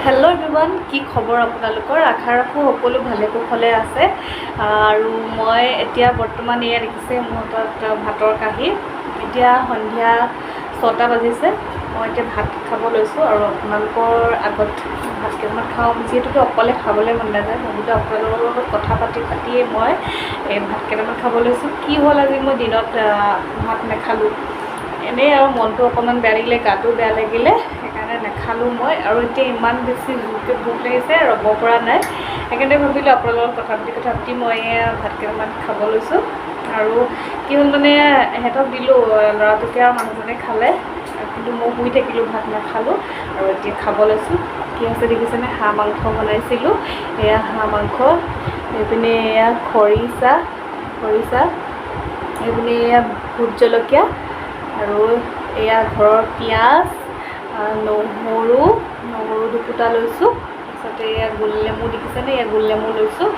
Hello' everyone, কি খবৰ আপোনালোকৰ? আশা ৰাখোঁ সকলো ভালে কুশলে আছে। আৰু মই এতিয়া বৰ্তমান এয়া দেখিছে মোৰ হাতত ভাতৰ কাঁহী। এতিয়া সন্ধিয়া 6টা বাজিছে। মই এতিয়া ভাত খাব লৈছোঁ আৰু আপোনালোকৰ আগত ভাত কেইটামান খাওঁ, যিহেতুকে অকলে খাবলৈ মন নাযায়। ভাবিলোঁ আপোনালোকৰ লগত কথা পাতি পাতিয়ে মই এই ভাত কেইটামান খাব লৈছোঁ। কি হ'ল, আজি মই দিনত ভাত নাখালোঁ, এনেই আৰু মনটো অকণমান বেয়া লাগিলে, গাটো বেয়া লাগিলে, সেইকাৰণে নাখালোঁ মই। আৰু এতিয়া ইমান বেছি জোৰকৈ ভোক লাগিছে, ৰ'ব পৰা নাই। সেইকাৰণে ভাবিলোঁ আপোনাৰ লগত কথা পাতি কথা পাতি মই এয়া ভাত কেইটামান খাব লৈছোঁ। আৰু কি হ'ল মানে, ইহঁতক দিলোঁ, ল'ৰাটোকে আৰু মানুহজনে খালে, কিন্তু মই শুই থাকিলোঁ, ভাত নাখালোঁ। আৰু এতিয়া খাব লৈছোঁ। কি আছে দেখিছেনে? হাঁহ মাংস বনাইছিলোঁ, এয়া হাঁহ মাংস। এইপিনে এয়া খৰিচা, খৰিচা, এইপিনে এয়া ভোট জলকীয়া আৰু এয়া ঘৰৰ পিঁয়াজ, নহৰু, নহৰু দুফুটা লৈছোঁ। তাৰপিছতে এয়া গোল নেমু দেখিছেনে? এয়া গোল নেমু লৈছোঁ।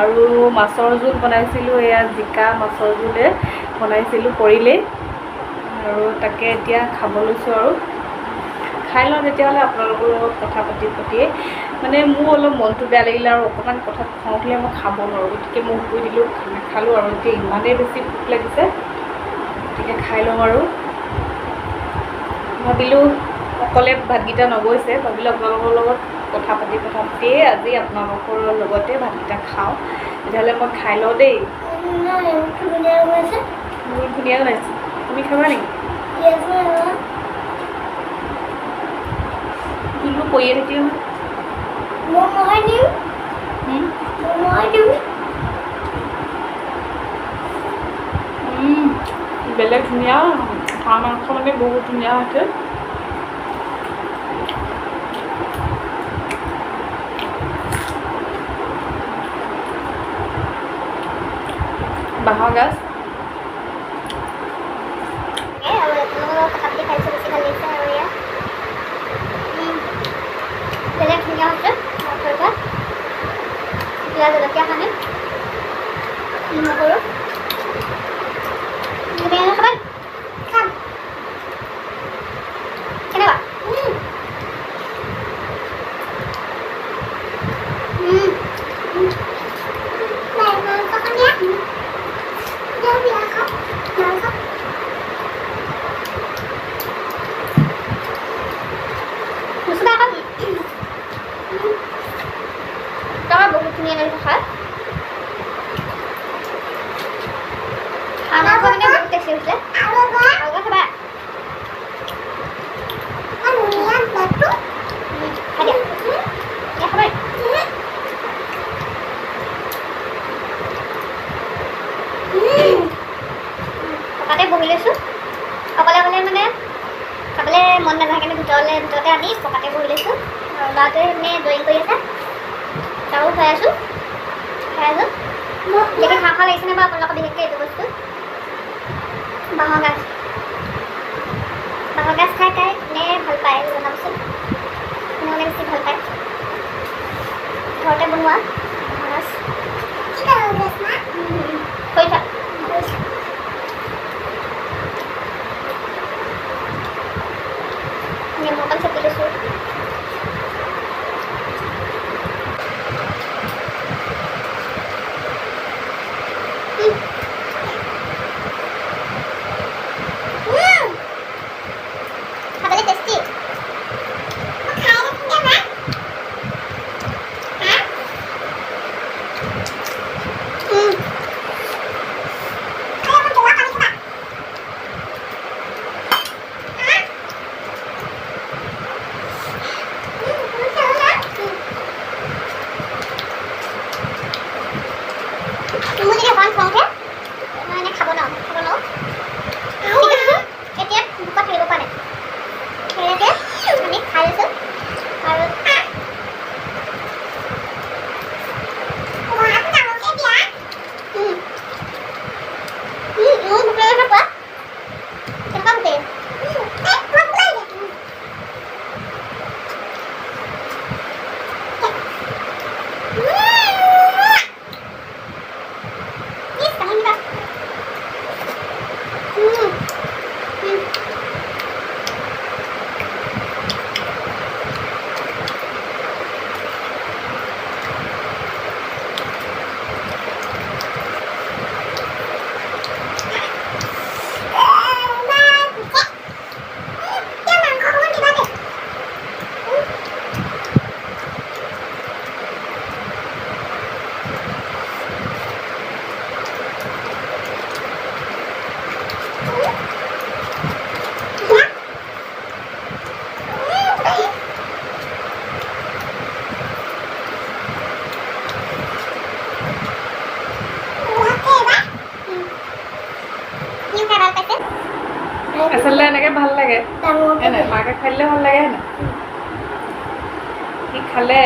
আৰু মাছৰ জোল বনাইছিলোঁ, এয়া জিকা মাছৰ জোলে বনাইছিলোঁ পৰিলেই। আৰু তাকে এতিয়া খাব লৈছোঁ আৰু খাই লওঁ। তেতিয়াহ'লে আপোনালোকৰ লগত কথা পাতি পাতিয়ে মানে মোৰ অলপ মনটো বেয়া লাগিলে আৰু অকণমান কথাত খং উঠিলে মই খাব নোৱাৰোঁ, গতিকে মই শুই দিলোঁ, নাখালোঁ। আৰু এতিয়া ইমানেই বেছি ভোক লাগিছে, গতিকে খাই লওঁ। আৰু ভাবিলোঁ অকলে ভাতকেইটা নগৈছে, ভাবিলোঁ আপোনালোকৰ লগত কথা পাতি কথা পাতিয়ে আজি আপোনালোকৰ লগতে ভাতকেইটা খাওঁ। তেতিয়াহ'লে মই খাই লওঁ দেই। বহুত ধুনীয়া বনাইছে। তুমি খাবা নেকি? জোলবোৰ পৰিয়ে থাকিলে নহয়। বেলেগ ধুনীয়া হাঁহ মাংস, মানে বহুত ধুনীয়া হৈছে। বাঁহৰ গাজ। আৰু আপোনালোকৰ লগত কথা পাতি খাইছোঁ, বেছি ভাল লাগিছে। আৰু এয়া বেলেগ ধুনীয়া হৈছে খৰিচা, পিঁয়াজ, জলকীয়া সানি নহৰু। তুমি এনে খাবা? খাম। কেনেকুৱা? নুচুবা আকৌ। তাৰ বহুত ধুনীয়া লাগিছে খাই। হাঁহ মাংস মানে বহুত টেষ্টি হৈছে। আৰু এবাৰ খাবা? খাই দিয়া। এতিয়া খাবা? পকাতে বহি লৈছোঁ। অকলে অকলে মানে খাবলৈ মন নাযায়, সেইকাৰণে ভিতৰতে আনি পকাতে বহি লৈছোঁ। আৰু ল'ৰাটোৱে মানে ড্ৰয়িং কৰি আছে, তাকো খুৱাই আছোঁ, খাই আছোঁ। দেখি খাওঁ খাওঁ লাগিছেনে বাৰু আপোনালোকৰ? বিশেষকৈ এইটো বস্তু বাঁহৰ গাজ। বাঁহৰ গাজ খাই খাই কোনে ভাল পায় জনাবচোন। কোনে কোনে বেছি ভাল পায় ঘৰতে বনোৱা বাঁহৰ গাজ? খৰিচা। নেমু অকণ চেপি লৈছোঁ। খাবলৈ টেষ্টি। খালে এনেকৈ ভাল লাগে। ডাঙৰকে। হয় নাই? মাকে খাই দিলে ভাল লাগে, হয় নাই? সি খালে,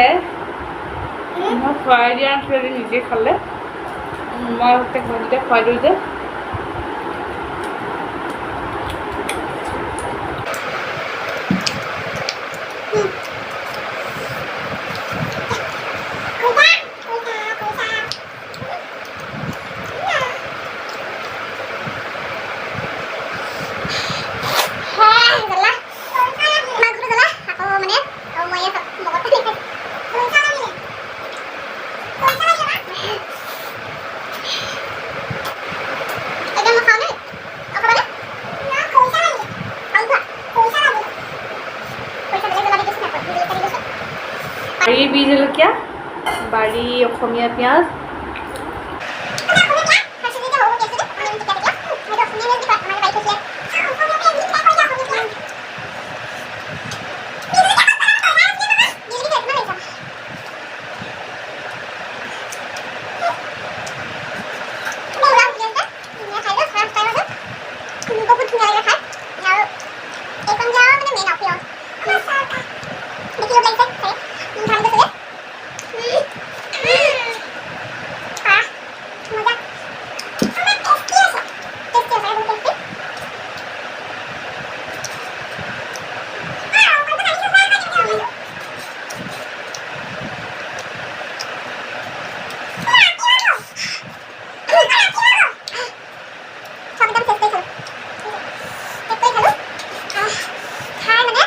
মই খুৱাই দিয়া নাছিলোঁ, এদিন নিজে খালে। মই তাক যেতিয়া খুৱাই দিওঁ যে। জ্বলা আকৌ মানে আৰু মই মগত পানী খাইছোঁ। এতিয়া মই খাওঁ দেই। আৰু খাবানে? আৰু খোৱা। খৰিচা বেলেগ জ্বলা দি দিছোঁ নাই, জলকীয়া দি দিছোঁ। বাৰী বিহ জলকীয়া, বাৰী অসমীয়া পিঁয়াজ। বহুত ধুনীয়া লাগে খাই। আৰু এইখন যে আৰু মানে মেইন আৰু প্ৰিয় দেখি লোভ লাগিছে চাগে, ভাল গৈছে। আহ, মজা, টেষ্টি আছে, টেষ্টি আছে, বহুত টেষ্টি। চব একদম টেষ্ট কৰি খালোঁ, টেষ্ট কৰি খালোঁ। খাই মানে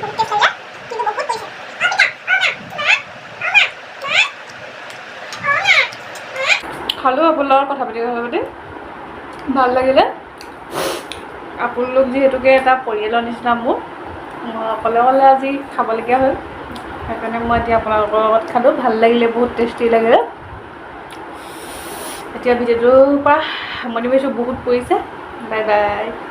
বহুত টেষ্ট লাগিলে, কিন্তু বহুত পৰিছে। খালোঁ আপোনাৰ লগত কথা পাতি কথা পাতি ভাল লাগিলে। আপোনালোক যিহেতুকে এটা পৰিয়ালৰ নিচিনা মোৰ, মই অকলে অকলে আজি খাবলগীয়া হ'ল, সেইকাৰণে মই এতিয়া আপোনালোকৰ লগত খালোঁ। ভাল লাগিলে, বহুত টেষ্টি লাগিলে। এতিয়া ভিডিঅ'টোৰ পৰা সামৰণি মাৰিছোঁ, বহুত পৰিছে। Bye bye.